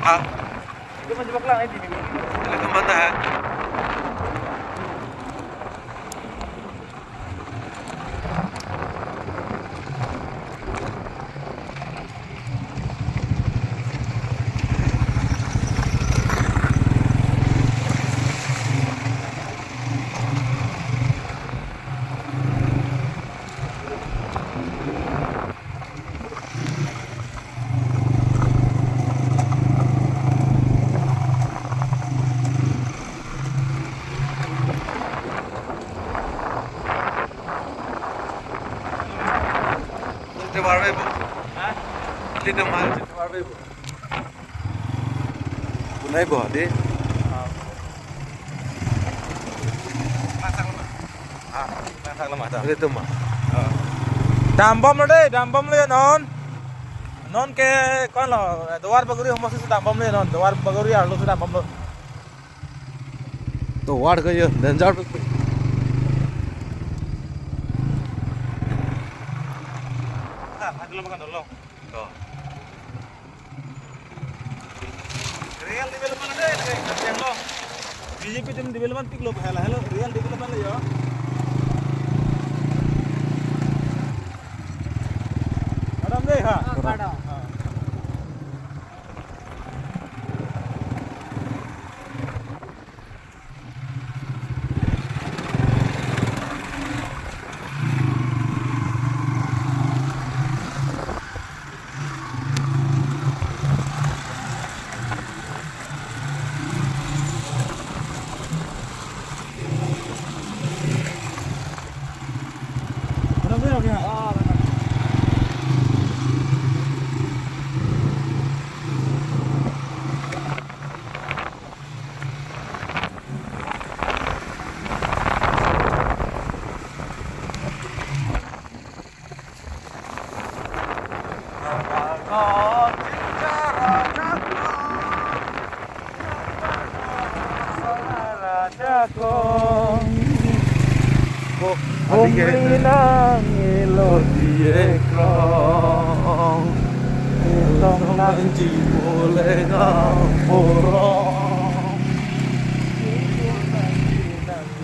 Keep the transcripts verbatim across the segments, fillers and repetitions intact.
Ha? Ilitum mana, ha? Chete varve bo. Ha? Chete mal, chete varve bo. Punai bo, di. Ah. Masak lama. Ah, masak lama ta. Ilitum ma. Ah. Dambomlo de, dambomlo ya non. Non ke kon lo, Duar Bagori homosti si dambomlo ya non, Duar Bagori arlo si dambomlo. Tovar ke ye danger. Ah, aduh lama kan dolo. Oh. Real development de, de, de, lo. B J P atum development pik lo, hela, hela, real development lo yo. Madam de, ha? Ah, madam. Ah. Ko, adi ke? Humri nang ilo di ekrong. Tong nang ji boleh nang porong.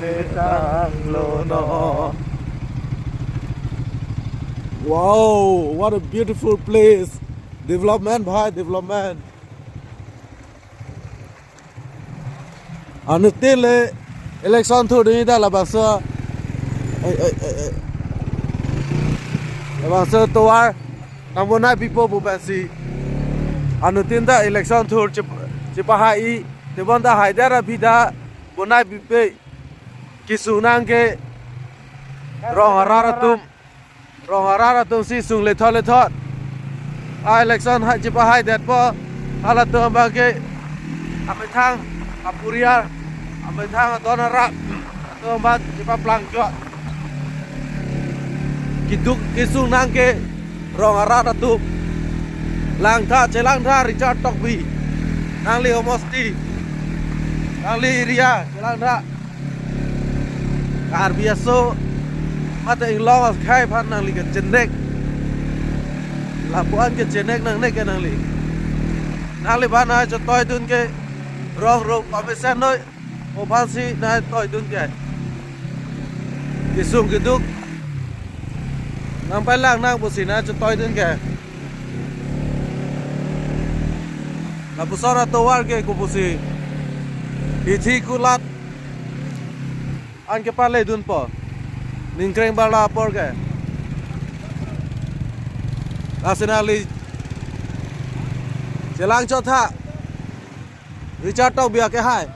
Letang lo no. Wow, what a beautiful place. Development, bhai, development. Anuttin le election thur dunji ta labangso, eh, eh, eh, eh. Labangso tovar nang bonai pipo pu pensi. Anuttin ta election thur chep-, chepahai-i, tebon ta haidet aphi ta bonai pipe. Kesung nang ke rong arat atum. Rong arat atum si sung lethot lethot. A election hai chepahai detpo. Halatum abang ke amethang apuriar, amethang adon arat atum abang chepaplang jot. Keduk kesung nang ke rong arat atum. Langtha, chelangtha Richard Tokbi. Nangli homosti, nangli area, chelangtha. Karbi aso mate inglong akhei aphan nangli kechenek. Lapuan kechenek nangne ke nangli. Nangli aphan nai chotoidun ke rong rong pamesen noi. Aphansi nai toidun ke. Kesung keduk nangpailang nang pusi nai chotoidun ke. Lapuson atovar ke kopusi. Hithi kulat an kepaledunpo. Ningkreng barla apor ke. Lasi nangli chelang chotha. Richard Tokbi akehai.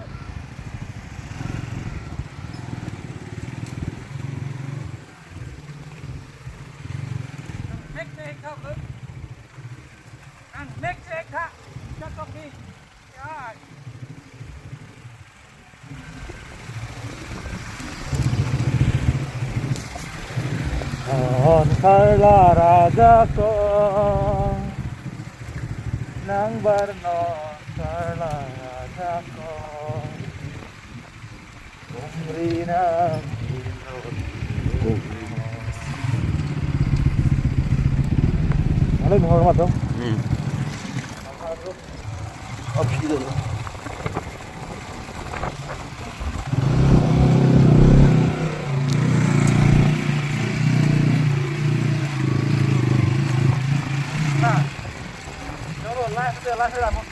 On karla raja ko, nang barno karla raja ko. Umri nang ilo. Lain hor mato. Hmm. Opsi dulu. Nah, kalau live itu live itu